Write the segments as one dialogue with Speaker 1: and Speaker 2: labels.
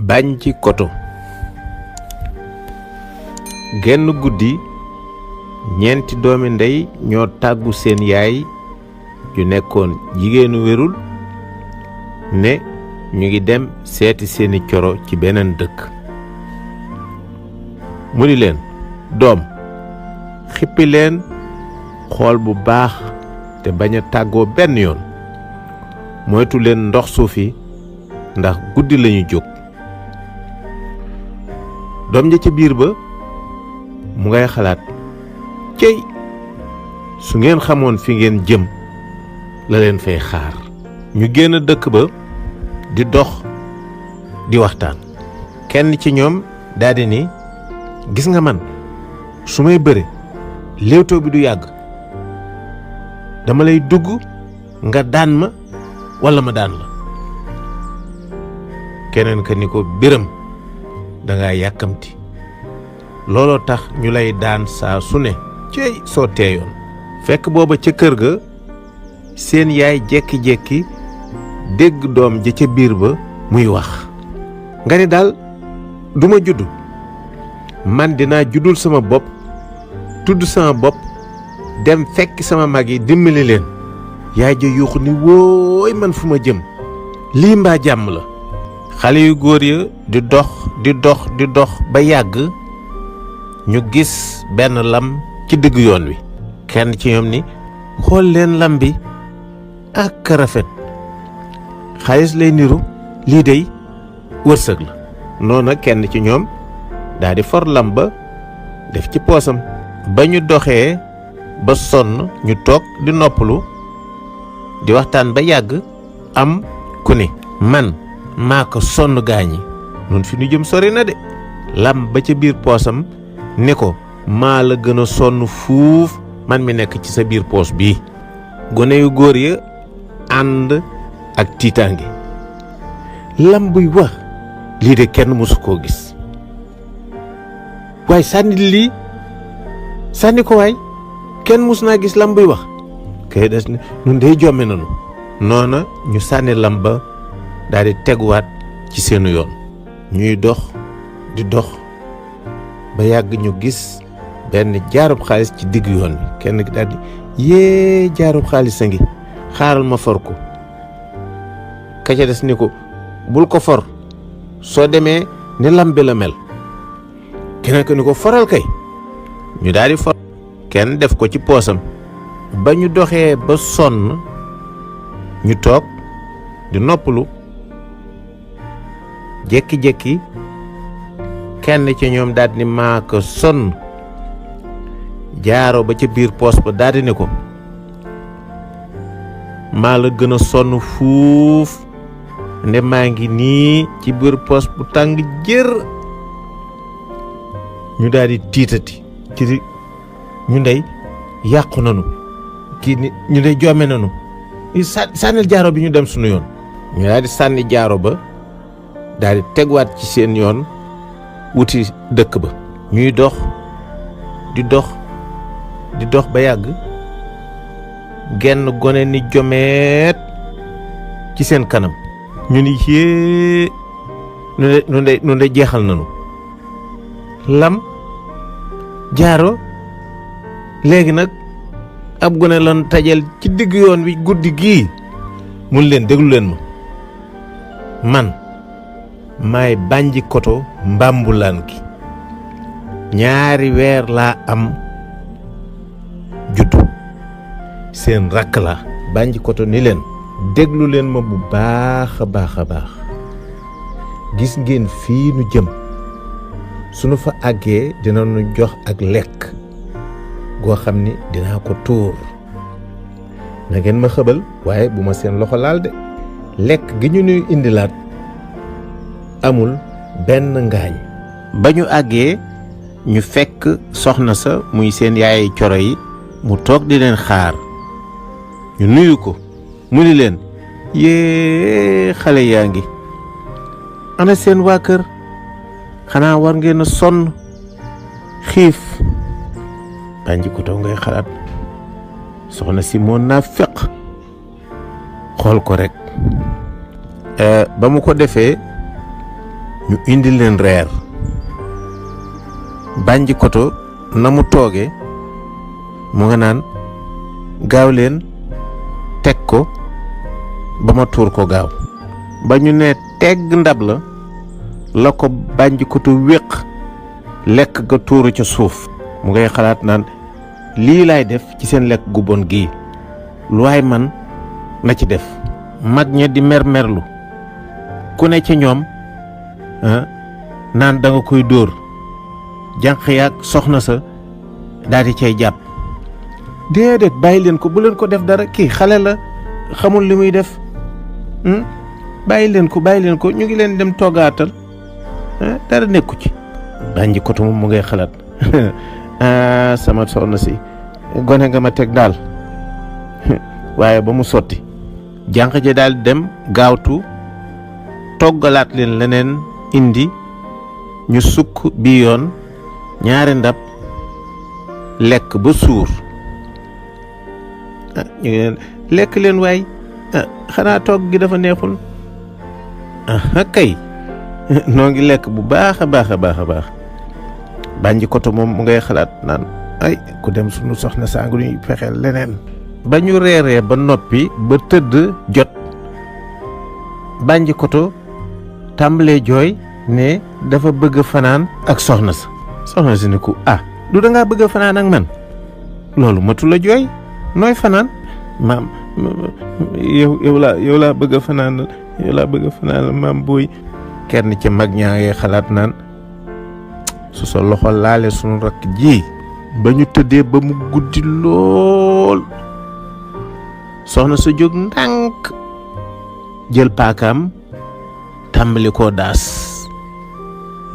Speaker 1: Banji Koto. Genn guddi ñeenti doomi ndey ñoo tàggu seen yaay ju nekkoon jigéenu wérul ne ñu ngi dem seeti seeni coro ci beneen dëkk. mu ni leen, doom, xippi leen xool bu baax te bañ a tàggoo benn yoon, moytu leen ndox suufi ndax guddi lañu jóg. doom ja ca biir ba mu ngay xalaat, cey su ngeen xamoon fi ngeen jëm la leen fay xaar. ñu génn dëkk ba di dox di waxtaan. kenn ci ñoom daldi ni, gis nga man su may bëre léewtoo bi du yàgg, dama lay dugg nga daan ma walla ma daan la. keneen ka ni ko, biram danga yàkkamti, looloo tax ñu lay daan saa su ne, cey soo teeyoon. fekk booba ca kër ga seen yaay jekki-jekki dégg doom ja ca biir ba muy wax. nga ni daal duma judd, man dinaa juddul sama bopp, tudd sama bopp, dem fekk sama mag yi dimbali leen. yaay ja yuuxu ni, wóoy man fu ma jëm, lii mbaa jàmm la. xale yu góor ya di dox di dox di dox ba yàgg ñu gis benn lam ci diggu yoon wi. kenn ci ñoom ni, xool leen lam bi ak rafet, xaalis lay niru, lii dey wërsëg la. noona kenn ci ñoom daldi for lam ba def ci poosam. ba ñu doxee ba sonn ñu toog di noppalu di waxtaan ba yàgg am ku ni, man maa ko sonn gaañi, nun fi ñu jëm sori na de. lam ba ca biir poosam ni ko, maa la gën a sonn fuuf man mi nekk ci sa biir poos bii. gone yu góor ya ànd ak tiitaange. lam buy wax, lii de kenn mësu koo gis. waaye sànni lii, sànni ko waay, kenn mus naa gis lam buy wax. kay des ne, nun dey jomme nanu. noona ñu sànni lam ba daal di teguwaat ci seenu yoon. ñuy dox di dox ba yàgg ñu gis benn jaarub xaalis ci digg yoon bi. kenn ki daal di, yée jaarub xaalis a ngi, xaaral ma for ko. ka ca des ni ko, bul ko for, soo demee ni lam bi la mel. keneen ko ni ko, foral kay. ñu daal di for, kenn def ko ci poosam. ba ñu doxee ba sonn ñu toog di noppalu. jékki-jékki kenn ci ñoom daldi ni, maa ko sonn. jaaro ba ca biir poos ba daldi ni ko, maa la gën a sonn fuuf, nde maa ngi nii ci biir poos bu tàng jër. ñu daldi tiitati ci ñu ndey yàqu nanu, kii ni ñu ndey joome nanu, sànnil jaaro bi ñu dem sunu yoon. ñu daldi sànni jaaro ba daldi tegwaat ci seen yoon wuti dëkk ba. ñuy dox di dox di dox ba yàgg genn gone ni jomeet ci seen kanam. ñu ni, yée nu de jeexal nanu. lam, jaaro, léegi nag ab gone lan tajal ci digg yoon wi guddi gii. mun leen, déglu leen ma, man maay Banji Koto Mbambulaan gi. 2 weer laa am juddu, seen rakk la. Banji Koto ni leen, déglu leen ma bu baax a baax a baax. gis ngeen fii nu jëm, sunu fa àggee dinañu jox ak lekk goo xam ni dinaa ko tuur. na ngeen ma xëbal, waaye bu ma seen loxo laal de. lekk gi ñu nuy indilaat amul benn ngaañ. ba ñu àggee ñu fekk soxna sa muy seen yaay coro yi mu toog di leen xaar. ñu nuyu ko, mu ni leen, yée xale yaa ngi, ana seen waa kër, xanaa war ngeen a sonn xiif. Banji Koto ngay xalaat, soxna si moo naa feq, xool ko rek. ba mu ko defee ñu indi leen reer. Bànji Koto na mu tooge mu nga naan gaaw leen teg ko ba ma tuur ko gaaw. ba ñu ne tegg ndab la ko Bànji Koto wéq lekk ga tuuru ca suuf. mu ngay xalaat naan lii laay def ci seen lekk gu bon gii lu waay man na ci def. mag ña di mermerlu ku ne ci ñoom naan da nga koy dóor. jànq yaag soxna sa daal di cay jàpp. déedéet bàyyi leen ko bu leen ko def dara kii xale la xamul li muy def. bàyyi leen ko ñu ngi leen dem toggaatal dara nekku ci. Bànji Koto moom mu ngay xalaat sama soxna si gone nga ma teg daal waaye ba mu sotti. jànq ja daal dem gaawtu toggalaat leen leneen indi ñu sukk bi yoon ñaari ndab lekk ba suur. ñu ngi leen lekk leen waay xanaa togg gi dafa neexul. kay noo ngi lekk bu baax a baax. Bànji Koto moom mu ngay xalaat naan ay ku dem sunu soxna saa ngi ñuy fexeel leneen. ba ñu reeree ba noppi ba tëdd jot Bànji Koto tàmbalee jooy ne dafa bëgg fanaan ak soxna sa. soxna si ne ko du da ngaa bëgg a fanaan ak man loolu matu la jooy nooy fanaan. maam yow laa bëgg a fanaan maam booy. kenn ci mag ñaa ngay xalaat naan su sa loxo laale sunu rakk ji. ba ñu tëddee ba mu guddi lool soxna sa jóg ndànk jël paakaam tàmbali koo daas.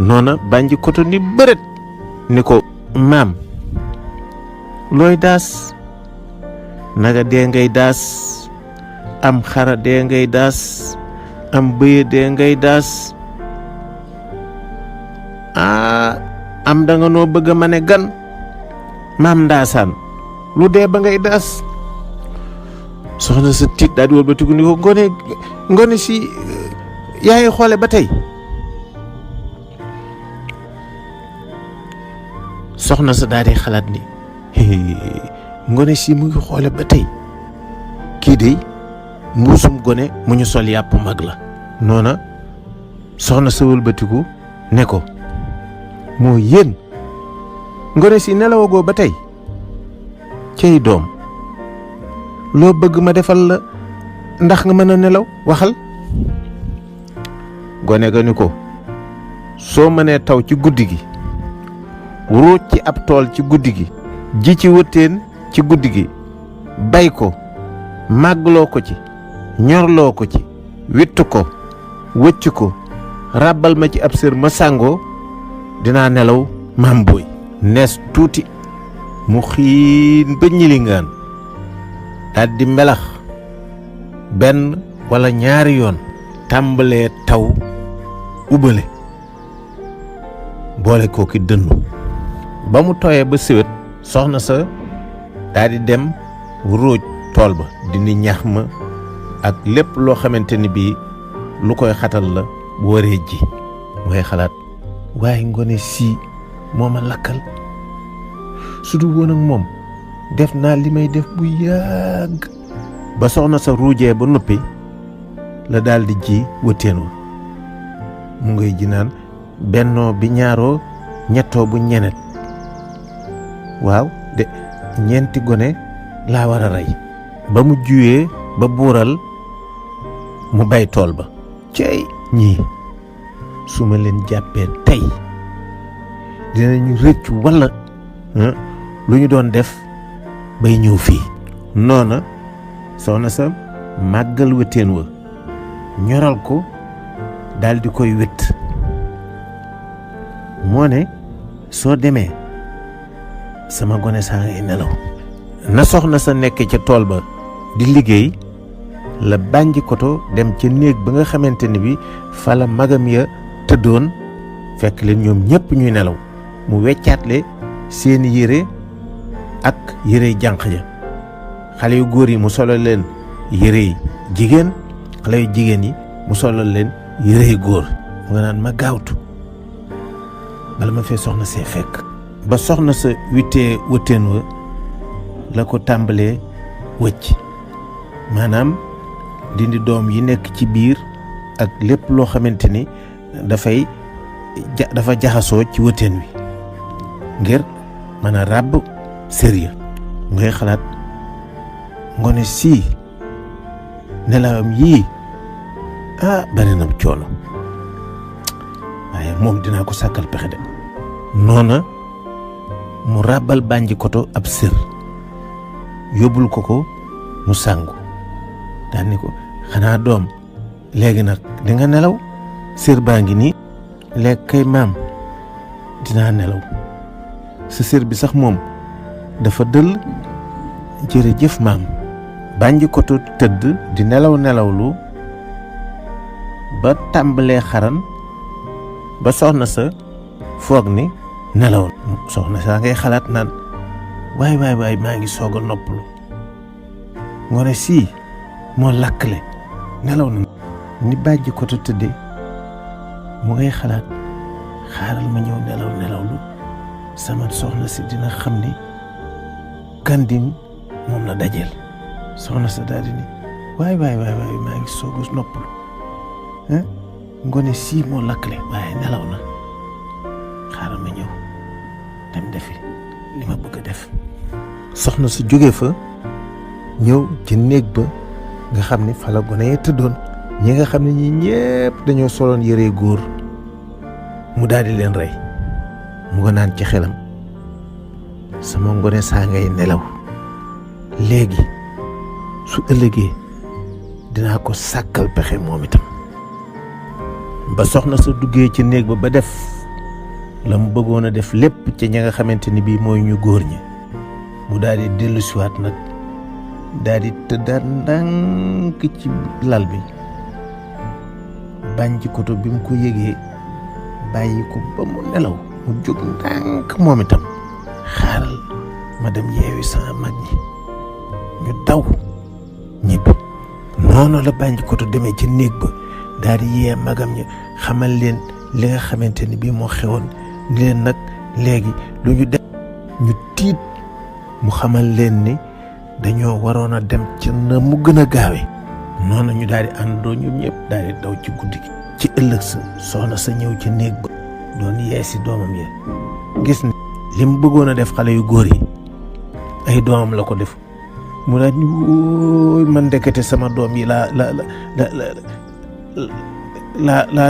Speaker 1: noona Bànji Koto ni bërët ni ko maam looy daas. naga dee ngay daas am xara dee ngay daas am bëye dee ngay daas am da nga noo bëgg a mane gan maam ndaasaan lu dee ba ngay daas. soxna sa tiit daal di wëlbatiku ni ko ngone si yaa ngi xoole ba tey. soxna sa daal di xalaat ni ngone si mu ngi xoole ba tey kii de mbuusum gone mu ñu sol yàpp mag la. noona soxna sa wëlbatiku ne ko moo yéen ngone si nelawagoo ba tey. cey doom loo bëgg ma defal la ndax nga mën a nelaw waxal. gone ga ni ko soo mënee taw ci guddi gi ruuj ci ab tool ci guddi gi ji ci wëttéen ci guddi gi bay ko màggloo ko ci ñorloo ko ci wittu ko wëcc ko ràbbal ma ci ab sër ma sàngoo dinaa nelaw maam booy. nees tuuti mu xiin ba ñilingaan daal di melax benn wala ñaari yoon tàmbalee taw ubale boole kooki dënnu. ba mu tooyee ba siwet soxna sa daal di dem róoj tool ba dindi ñax ma ak lépp loo xamante ni bii lu koy xatal la bu waree ji. mooy xalaat waaye ngone si moo ma lakkal su du woon ak moom def naa li may def bu yàgg. ba soxna sa ruujee ba noppi la daal di ji wëttéen wa mu ngay ji naan bennoo bi ñaaroo ñettoo bu ñenet. waaw de ñeenti gone laa war a rey. ba mu juyee ba buural mu bay tool ba. cey ñii su ma leen jàppee tey dinañu rëccu walla lu ñu doon def bay ñëw fii. noona soxna sa màggal wëttéen wa ñoral ko daal di koy wét. moo ne soo demee sama gone saa ngay nelaw. na soxna sa nekk ca tool ba di liggéey la Bànji Koto dem ca néeg ba nga xamante ni bi fa la magam ya tëddoon fekk leen ñoom ñépp ñuy nelaw. mu weccaatle seeni yére ak yére jànq ja. xale yu góor yi mu solal leen yére jigéen xale yu jigéen yi mu solal leen yére góor. mu nga naan ma gaawtu bala ma fee soxna see fekk. ba soxna sa wittee wëtteen wa la ko tàmbalee wëcc maanaam dindi doom yi nekk ci biir ak lépp loo xamante ni dafa jaxasoo ci wëtteen wi ngir mën a ràbb sérieux ngay xalaat ngone sii nelawam yii bari na coono waaye moom dinaa ko sàkkal pexe de. noona mu ràbbal Banji Koto ab sër yóbbul ko mu sàngu daal ni ko xanaa doom léegi nag di nga nelaw sër baa ngi nii léegi kay maam dinaa nelaw sa sër bi sax moom dafa dëll jërëjëf maam. Banji Koto tëdd di nelawlu ba tàmbalee xaran ba soxna sa foog ni nelaw soxna saa ngay xalaat naan waay maa ngi soog a noppalu ngone sii moo lakkale nelaw na. ni Banji Koto tëddee mu ngay xalaat xaaral ma ñëw nelawlu sama soxna si dina xam ni Kanding moom la dajeel. soxna sa daal di ni waay maa ngi soog a noppalu ngone sii moo lakkale waaye nelaw na xaaral ma ñëw dem defi li ma bëgg a def. soxna sa jóge fa ñëw ci néeg ba nga xam ni fa la gone ya tëddoon ñi nga xam ne ñi ñépp dañoo soloon yëre góor mu daal di leen rey mu nga naan ci xelam sama ngone saa ngay nelaw léegi su ëllëgee dinaa ko sàkkal pexe moom itam. ba soxna sa duggee ci néeg ba def la mu bëggoon a def lépp ci ña nga xamante ni bii mooy ñu góor ñi mu daal di dellusiwaat nag daal di tëddaat ndànk ci lal bi. Banji Koto bi mu ko yëgee bàyyi ko ba mu nelaw mu jóg ndànk moom itam xaaral ma dem yeewi sama mag ñi ñu daw ñibbi. noonu la Banji Koto demee ci néeg ba daal di yee magam ñi xamal leen li nga xamante ni bii moo xewoon ni leen nag léegi lu ñu def ñu tiit mu xamal leen ni dañoo waroon a dem ci na mu gën a gaawe. noonu ñu daal di àndoo ñoom ñëpp daal di daw ci guddi gi. ci ëllëg sa soxna sa ñëw ci néeg ba doon yee si doomam yi gis ni li mu bëggoon a def xale yu góor yi ay doomam la ko def mu daal ni wóoy man ndekete sama doom yi laa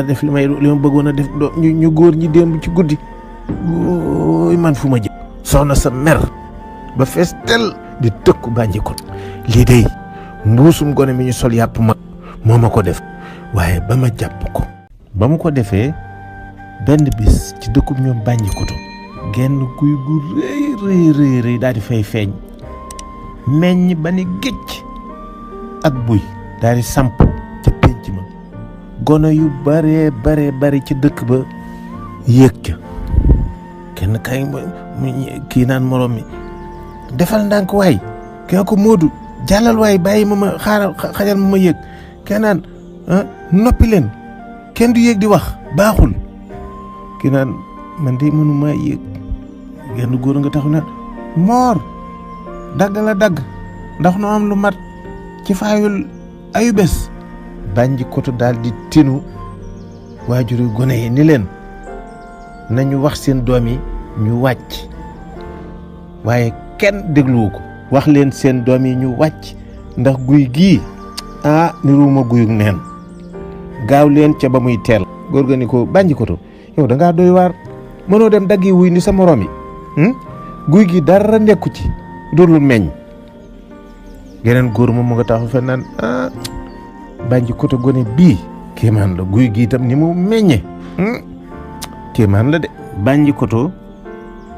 Speaker 1: def li ma bëggoon a def ñu góor ñi démb ci guddi wóoy man fu ma jëm. soxna sa mer ba fees tel di tëkku Banji Koto lii day mbuusum gone mi ñu sol yàpp ma moo ma ko def waaye ba ma jàpp ko. ba mu ko defee benn bis ci dëkkub ñoom Banji Koto genn guy gu rëy daal di fay feeñ meññ ba ni géej ak buy daal di samp ca pénc ma gone yu bare ci dëkk ba yéeg ca kenn kay kii naan moroom mi defal ndànk waay kee ko Moodu jàllal waay bàyyi ma xajal ma yéeg kenn naan noppi leen kenn du yéeg di wax baaxul kii naan man de mënuma yéeg genn góor nga taxu naan moor dagg la dagg ndax nu am lu mat ci faayul ayu bés. Banji Koto daal di tinu waajuru gone yi ni leen nañu wax seen doom yi ñu wàcc waaye kenn dégluwu ko. wax leen seen doom yi ñu wàcc ndax guy gii niruuma guyug neen gaaw leen ca ba muy teel. góor ga ni ko Banji Koto yow da ngaa doy waar mënoo dem daggi wuy ni sa morom yi guy gi dara nekku ci dul meññ. geneen góor moom mu nga taxaw fe naan Banji Koto gone bii kéemaan la guy gi itam ni mu meññe kéemaan la de. Banji Koto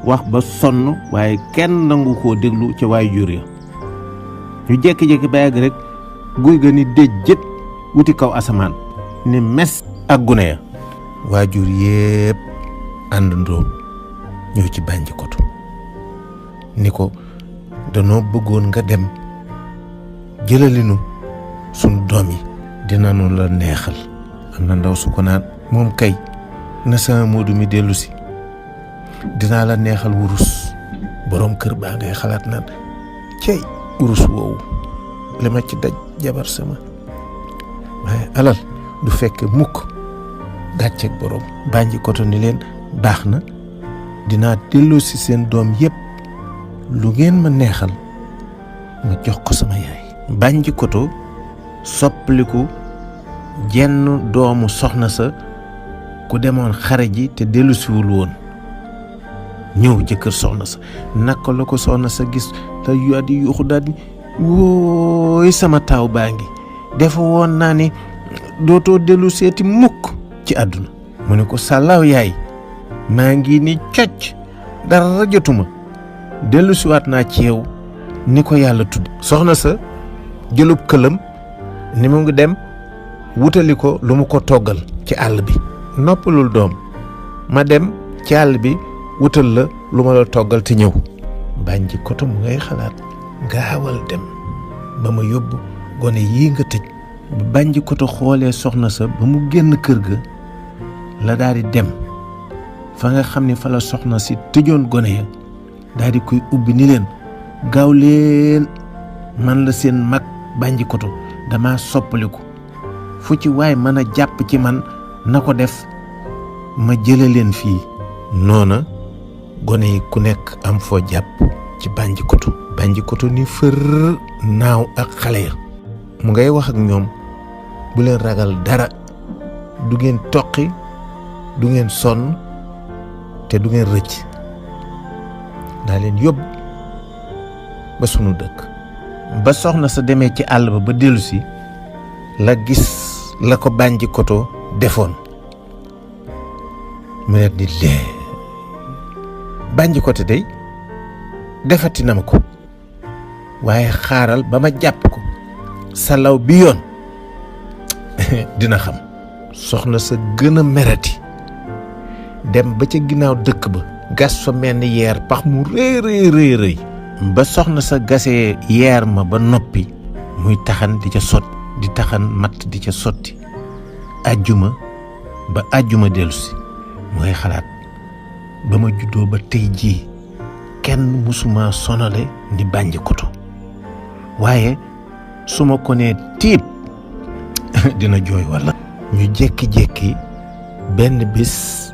Speaker 1: wax ba sonn waaye kenn nangu koo déglu ca waayu jur ya ñu jékki-jékki ba yàgg rek guy ga ni déjjët wuti kaw asamaan ni mes ak gune ya. waajur yépp àndandoo ñëw ci Banji Koto ni ko danoo bëggoon nga dem jëlalinu sunu doom yi dina nu la neexal. am na ndaw su ko naan moom kay na sama Moodu mi dellu si dinaa la neexal wurus. boroom kër baa ngay xalaat naan cey wurus woowu li ma ci daj jabar sama, waaye alal du fekke mukk gàcceeg boroom. Banji Koto ni leen baax na, dinaa delloo si seen doom yépp, lu ngeen ma neexal ma jox ko sama yaay. Banji Koto soppaliku jenn doomu soxna sa ku demoon xare ji te dellusiwul woon, ñëw ci kër soxna sa. naka la ko soxna sa gis te yu di yuuxu daal di wooy sama taaw baa ngi, defa woon naa ni dootoo dellu seeti mukk ci àdduna. mu ne ko sàllaaw yaay, maa ngi ni cocc dara jotuma, dellu siwaat naa ci yow ni ko yàlla tudd. soxna sa jëlub këlam ni mu ngi dem wutali ko lu mu ko toggal ci àll bi. noppalul doom, ma dem ci àll bi wutal la lu ma la toggal te ñëw. Banji Koto mu ngay xalaat gaawal dem ba ma yóbbu gone yii nga tëj. ba Banji Koto xoolee soxna sa ba mu génn kër ga la daal di dem fa nga xam ni fa la soxna si tëjoon gone ya, daal di koy ubbi ni leen gaaw leen, man la seen mag Banji Koto, dama soppaliku, fu ci waay mën a jàpp ci man na ko def, ma jële leen fii. noona gone yi ku nekk am foo jàpp ci Banji Koto. Banji Koto ni fër naaw ak xale ya, mu ngay wax ak ñoom, bu leen ragal dara, du ngeen toqi, du ngeen sonn, te du ngeen rëcc. naa leen yóbbu ba sunu dëkk. ba soxna sa demee ci àll ba dellusi la gis la ko Banji Koto defoon. mu ne di lee Banji Koto day defati na ma ko, waaye xaaral ba ma jàpp ko, salaw bi yoon dina xam. soxna sa gën a merati, dem ba ca ginnaaw dëkk ba gas fa mel ni yeer pax mu rëy. ba soxna sa gasee yeer ma ba noppi, muy taxan di ca sotti, di taxan matt di ca sotti, ajjuma ba ajjuma dellusi. mooy xalaat ba ma juddoo ba tey jii kenn musuma sonale ni Banji Koto, waaye su ma ko nee tiib dina jooy walla. ñu jékki-jékki benn bis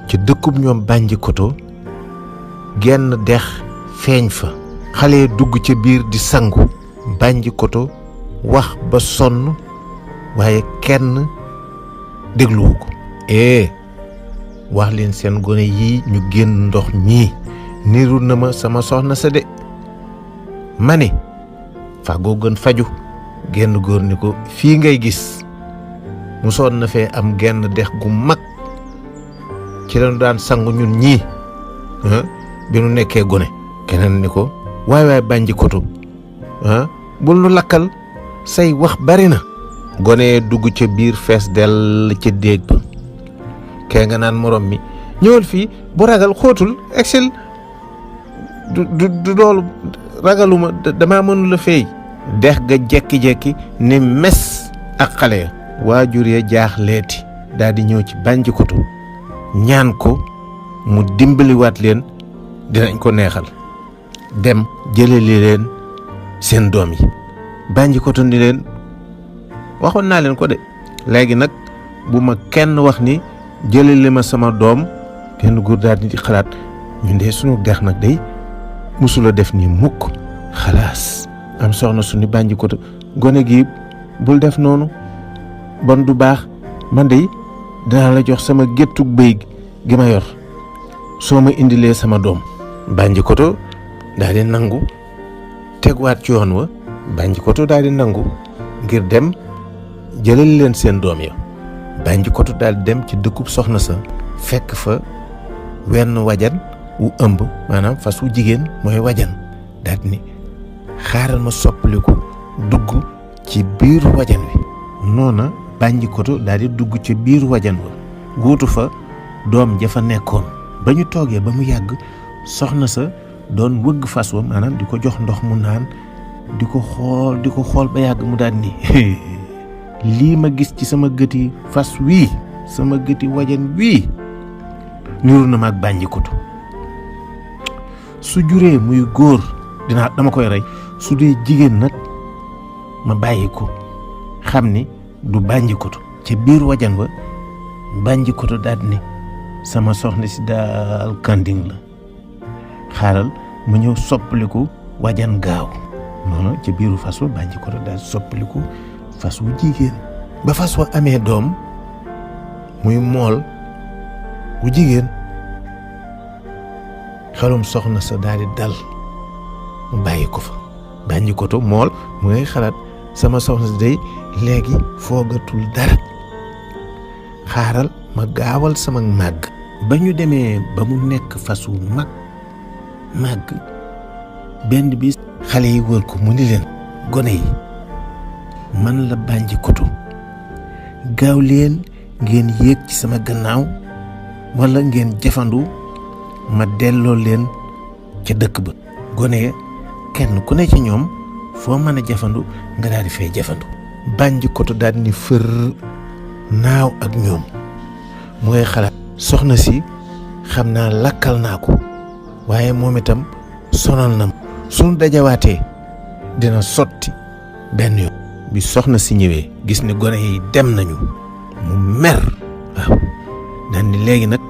Speaker 1: ci dëkkub ñoom Banji Koto genn dex feeñ fa, xale dugg ca biir di sangu. Banji Koto wax ba sonn, waaye kenn dégluwu ko. wax leen seen gone yii ñu génn ndox mii, niru na ma sama soxna sa de. ma ne fàggoo gën faju. genn góor ni ko fii ngay gis musoon na fee am genn dex gu mag, ci lañu daan sangu ñun ñii bi nu nekkee gone. keneen ni ko waay Banji Koto bul nu lakkal, say wax bari na. gone dugg ca biir fees dell ca déeg ba. kee nga naan morom mi ñëwal fii, bu ragal xóotul exil, du loolu ragaluma, damaa mënula feey. dex ga jekki-jekki ne mes ak xale ya. waajur ya jaaxleeti daal di ñëw ci Banji Koto ñaan ko mu dimbaliwaat leen, dinañ ko neexal, dem jëleli leen seen doom yi. Banji Koto ni leen waxoon naa leen ko de, léegi nag bu ma kenn wax ni jëleli ma sama doom. kenn góor daal di xalaat, ñun de sunu dex nag day musula def ni mukk. xalaas am soxna su ni Banji Koto, gone gi bul def noonu, bon du baax, man de dinaa la jox sama géttug bëy gi ma yor soo ma indilee sama doom. Banji Koto daal di nangu, tegwaat ci yoon wa. Banji Koto daal di nangu ngir dem jëlal leen seen doom ya. Banji Koto daal di dem ci dëkkub soxna sa, fekk fa wenn wajan wu ëmb, maanaam fas wu jigéen mooy wajan. daal di ni xaaral ma soppaliku dugg ci biir wajan wi. noona Banji Koto daal di dugg ci biir wajan wa, wuutu fa doom ja fa nekkoon. ba ñu toogee ba mu yàgg, soxna sa doon wëgg fas wa, maanaam di ko jox ndox mu naan, di ko xool ba yàgg mu daal ni lii ma gis ci sama gët yi, fas wii sama gëti wajan wii niru na maag Banjikoto su juree muy góor dama koy rey su dee jigéen nag ma bàyyi ko xam ni du Banjikoto ci biir wajan wa Banjikoto daal ne sama soxna si daal kanding la xaaral ma ñëw soppaliku wajan gaaw noonu ci biiru fas wa Banjikoto daal soppaliku fas wu jigéen ba fas wa amee doom muy mool wu jigéen xelum soxna sa daal di dal mu bàyyi ko fa Banjikoto mool mu ngay xalaat sama soxna si day léegi foogatul dara xaaral ma gaawal sama màgg ba ñu demee ba mu nekk fas wu màgg benn bis xale yi wër ko mu ni leen gone yi man la Banjikoto gaaw leen ngeen yéeg ci sama gannaaw wala ngeen jafandu ma delloo leen ca dëkk ba gone ya kenn ku ne ci ñoom foo mën a jafandu nga daal di fay jafandu Banjikoto daal ni fër naaw ak ñoom mu ngay xalaat soxna si xam naa lakkal naa ko waaye moom itam sonal na suñu dajawaatee dina sotti benn yoon bi soxna si ñëwee gis ni gone yi dem nañu mu mer waaw daan ni léegi nag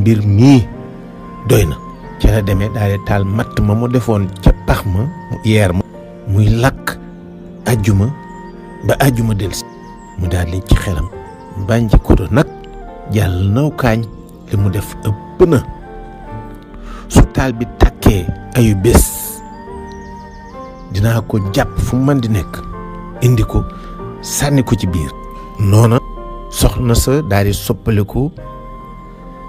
Speaker 1: mbir mii doy na ca la demee daal di taal matt ma mu defoon ca pax ma mu yeer ma muy lakk ajjuma ba ajjuma delsi mu daal di ci xelam Banjikoto nag jàll naw kaañ li mu def ëpp na su taal bi takkee ayu bés dinaa ko jàpp fu mu mën di nekk indi ko sànni ko ci biir noona soxna sa daal di soppaliku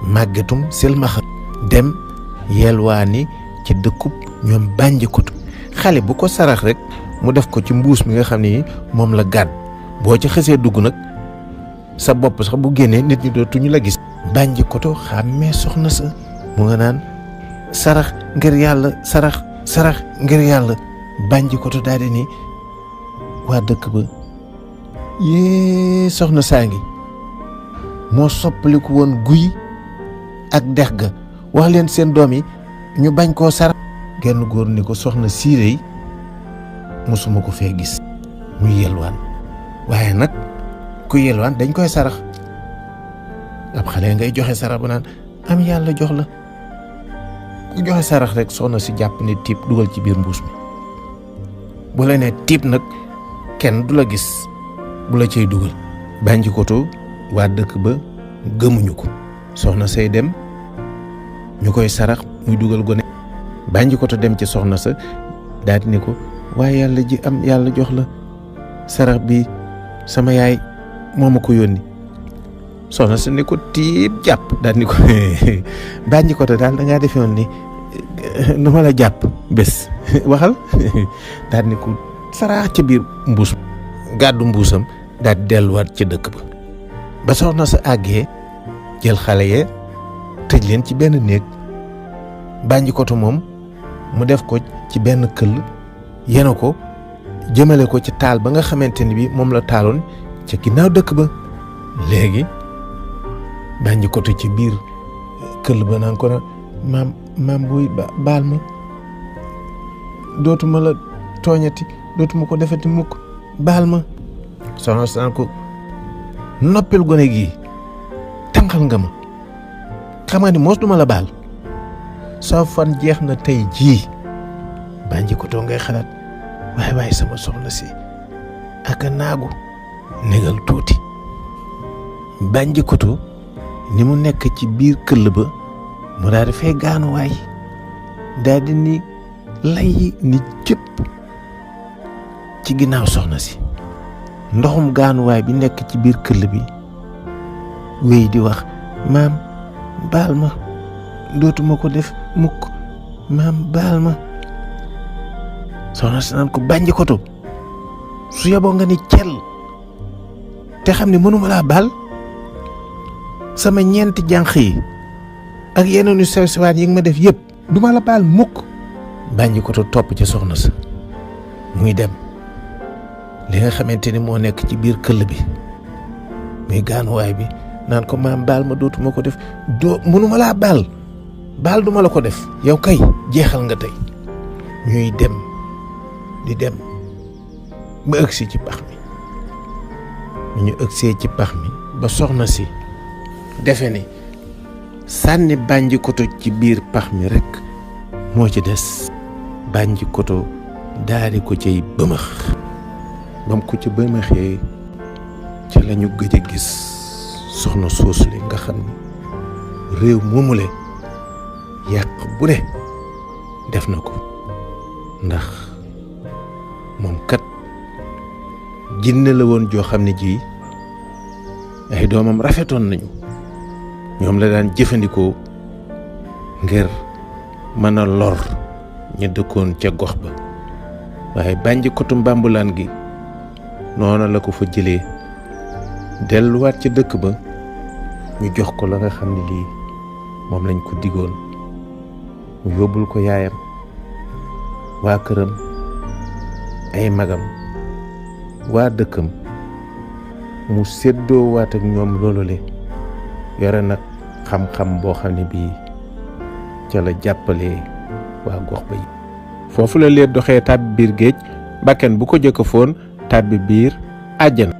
Speaker 1: màggetum silmaxa dem yelwaani ci dëkkub ñoom Banjikoto xale bu ko sarax rek mu def ko ci mbuus mi nga xam ne moom la gàdd boo ci xësee dugg nag sa bopp sax bu génnee nit ñi dootuñu la gis Banjikoto xàmmee soxna sa mu nga naan sarax ngir yàlla sarax ngir yàlla Banjikoto daal di ni waa dëkk ba yée soxna saa ngi moo soppaliku woon guy ak dex ga wax leen seen doom yi ñu bañ koo sarax genn góor ni ko soxna siiré yi mosuma ko fee gis muy yelwaan waaye nag ku yelwaan dañ koy sarax ab xale ngay joxe sarax ba naan am yàlla jox la ku joxe sarax rek soxna si jàpp ne tiib dugal ci biir mbuus mi bu la nee tiib nag kenn du la gis bu la cay dugal Banjikoto waa dëkk ba gëmuñu ko soxna say dem ñu koy sarax muy dugal gone Banjikoto dem ci soxna sa daal di ne ko waaye yàlla ji am yàlla jox la sarax bi sama yaay moo ma ko yónni soxna sa ne ko tiib jàpp daal ni ko Banjikoto daal da ngaa defewoon ni nu ma la jàpp bés waxal daal ni ko saraax ca biir mbuus gàddu mbuusam daal di delluwaat ca dëkk ba soxna sa àggee jël xale ye tëj leen ci benn néeg Banjikoto moom mu def ko ci benn këll yenu ko jëmale ko ci taal ba nga xamante ni bi moom la taaloon ca ginnaaw dëkk ba léegi Banjikoto ci biir këll ba naan ko na maam buy baal ma dootuma la tooñati dootuma ko defati mukk baal ma soxna si naan ko noppil gone gii tànqal nga ma xam nga ni mos duma la baal soo fan jeex na tey jii Banjikoto ngay xalaat waaye sama soxna si ak a naagu négal tuuti Banjikoto ni mu nekk ci biir këll ba mu daal di fay gaanuwaay daal di ni lay ni cëpp ci ginnaaw soxna si ndoxum gaanuwaay bi nekk ci biir këll bi wéy di wax maam baal ma dootuma ko def mukk maam baal ma soxna si naan ko Banjikoto su yeboo nga ni cel te xam ne mënuma laa baal sama ñeenti jànq yi ak yeneen yu sew sewaat yi nga ma def yëpp duma la baal mukk Banjikoto topp ca soxna sa muy dem li nga xamante ni moo nekk ci biir këll bi muy gaanuwaay bi naan ko maam baal ma dootuma ko def mënuma laa baal duma la ko def yow kay jeexal nga tey. ñuy dem di dem ba ëgsi ci pax mi ñu ëgsee ci pax mi ba soxna si defe ni sànni bànji koto ci biir pax mi rekk moo ci des. bànji koto daadi ko cay bëmëx bam ko ci bëmëxee ci lañu gëj a gis soxna soosu li nga xam ni réew moomule yàq bu ne def na ko ndax moom kat jinne la woon joo xam ne ji ay doomam rafetoon nañu ñoom la daan jëfandikoo ngir mën a lor ña dëkkoon ca gox ba waaye bànji kotu mbambulaan gi noona la ko fa jëlee delluwaat ca dëkk ba ñu jox ko la nga xam ne lii moom lañ ko digoon mu yóbbul ko yaayam waa këram ay magam waa dëkkam mu séddoo waat ak ñoom loolu le yore nag xam-xam boo xam ne bii ca la jàppalee waa gox ba yi foofu la leen doxee tàbbi biir géej bakken bu ko jëkk foon tàbbi biir àjjana